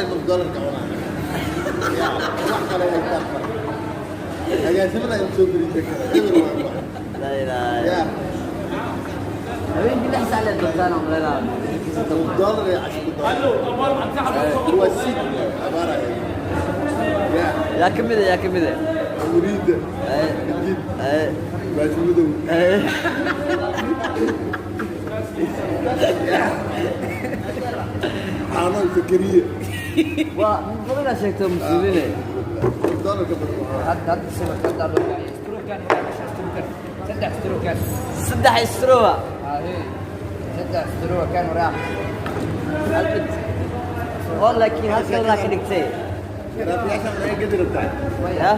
Le nus dollarka cunaa ya, wax kale haystaan mara. Agaasimada in soo fariisan kara eber waa wax. Laa ilaaha. Ya. Habeenkii 6 saac lee doontaan oo maleynaha. Nus dollar iyo 10 dollar waa sid abaaraya ya. Yaa ka mid ah? Yaa ka mid ah? Muriida. Kadib baasimadow. Ya, caano Zakariya. Waa badanaa sheegto muslimiine. Nus dollarka badan. Hadda hadda sawirka hadda loo kacay strokan waa meesha strokan, saddex strokan. Saddex istrowa. Ahee, saddex strokan waraa. Hal mid oo laakiin hal kalena ka dhigtay. Garaafiyaashan laga gedi rabtaa. Ya.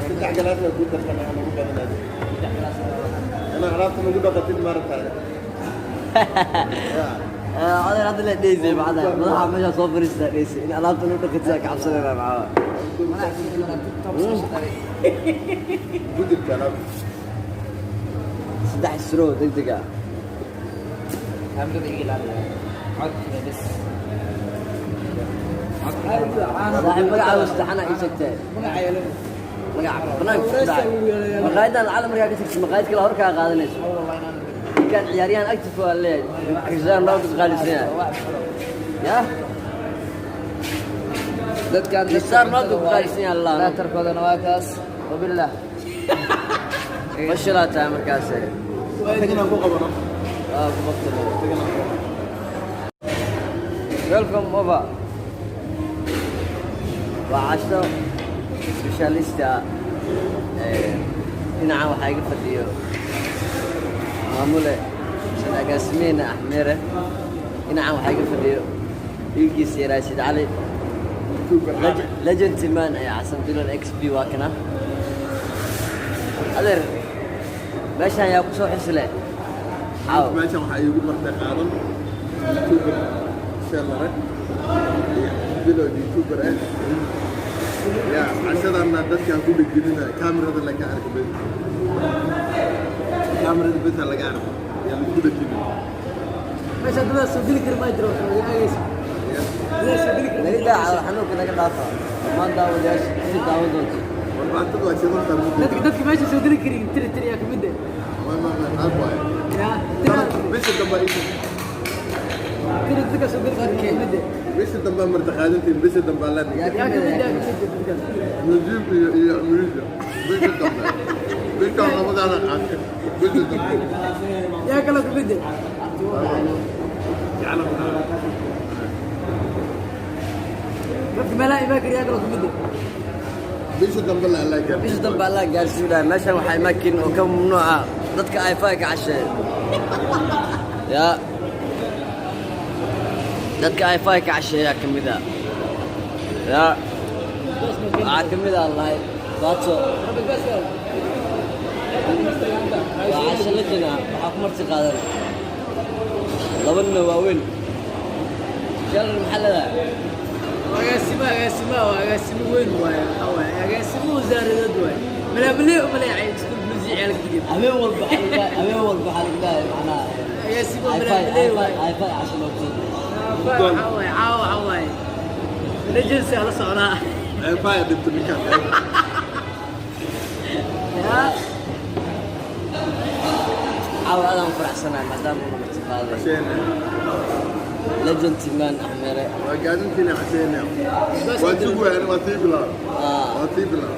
Saddex galaas baa ku darsan nagu badanaad inaa alaabta nagu dhaqatid maaragtaa ya. Oday hadda la dheysay macnaha madaxa meesha soo fariistaa dheysay in alaabta lagu dhaqatida ka cabsanayna macnaha. Ku jirta alaabta. Saddex istrow degdeg ah. Hamdada iga ilaaliya codkina bes. Saaxiib, magacaaga saddexana ii sheegtay. Magaca banaanka ku dhacay maqaayadan lacala markaa ka tagtid, maqaayad kale hor kaa qaadanayso. Ninkaan ciyaaryahan active waa leeyahay, Cristiano Ronaldo qaalisan yahay ya. Dadkan Cristiano Ronaldo ku qaalisan yahay Allah. Laatarkoodana waa kaas wabillah. Fashilaa tahay markaas. Isagana ku qabano. Waa ku baqtay. Isagana ku qabano. Welcome over. Waa casho specialist ah. Dhinacan waxaa iga fadhiyo maamule san agaasimeyna Axmeere. Dhinacan waxaa iga fadhiyo wiilkiisa Rashid Cali. Legend man ee Xasan Dilan XB waa kana. Adeer, meeshaan yaa ku soo xisile caaw? Meeshan waxaa iigu martay qaadan youtuber sheelare iyo bilowd youtuber ah ya. Cashadana dadkaan ku dhegjenina, kaamirada laga arka bes, kaamirada besa laga arko yaa lagu dhejinin. Meesha dada soo geli kari maa jiro aagaysa. Ya. Dada soo geli kari. Naga daaca xanuunka, naga dhaafa dhammaan daawadayaasha inta daawan doonto. Warbaatada waa shidantaa. Dadka meesha soo geli karin tiri tiri yaa kamid ah. Naag waaye. Ya tiri. Bisha dambe isha. Tiri dadka soo geli karin kamid ah. Bisha dambe martaqaadintiin, bisha dambe alla. Yaa. Yaa kamid ah, kamid ah dadkaas. Najiib iyo Muriida bisha dambe, bishaan labadaana qaatay bisha dambe. Yaa kaloo kamid ah. Jecla. Dadka meelaha imaan kari yaa kaloo kamid ah. Bisha dambe la alla gaar. Bisha dambe Allah gaarsiin lahaa. Meeshan waxaa imaakin oo ka mamnuuca dadka ay fay ka casheeyo ya, dadka ay fay ka casheeyaa ka mid ah ya, waxaa ka mid ah lahay baato. Waa casho la jina, waxaa ku marti qaadan laba nin oo waaweyn. Sheelan, maxaa leedahay? Agaasimo, agaasimo waa agaasimo weyn waaye. Waxaa waaye agaasimo wasaaradeed waaye. Malaamaley umaleecay iskuul bulisi ciyaalka digid. Habeen walba waxaa habeen walba waxaa lagu leeyahay macnaha. Agaasimo ay fay malaamaley ay fay waaye. Ay fay casho loo kusoo. Waxaa waaye caawa, waxaa waaye emergency aa la socdaa. Ceebaya dhibta ninkaan. Yaa. Caawa aadaan faraxsanahay maadaama uu marti qaaday. Casheene. Legend man Axmere. Waa gaadintiina casheene, waa sugu waan, waa tii bilaab. Ah. Waa tii bilaab.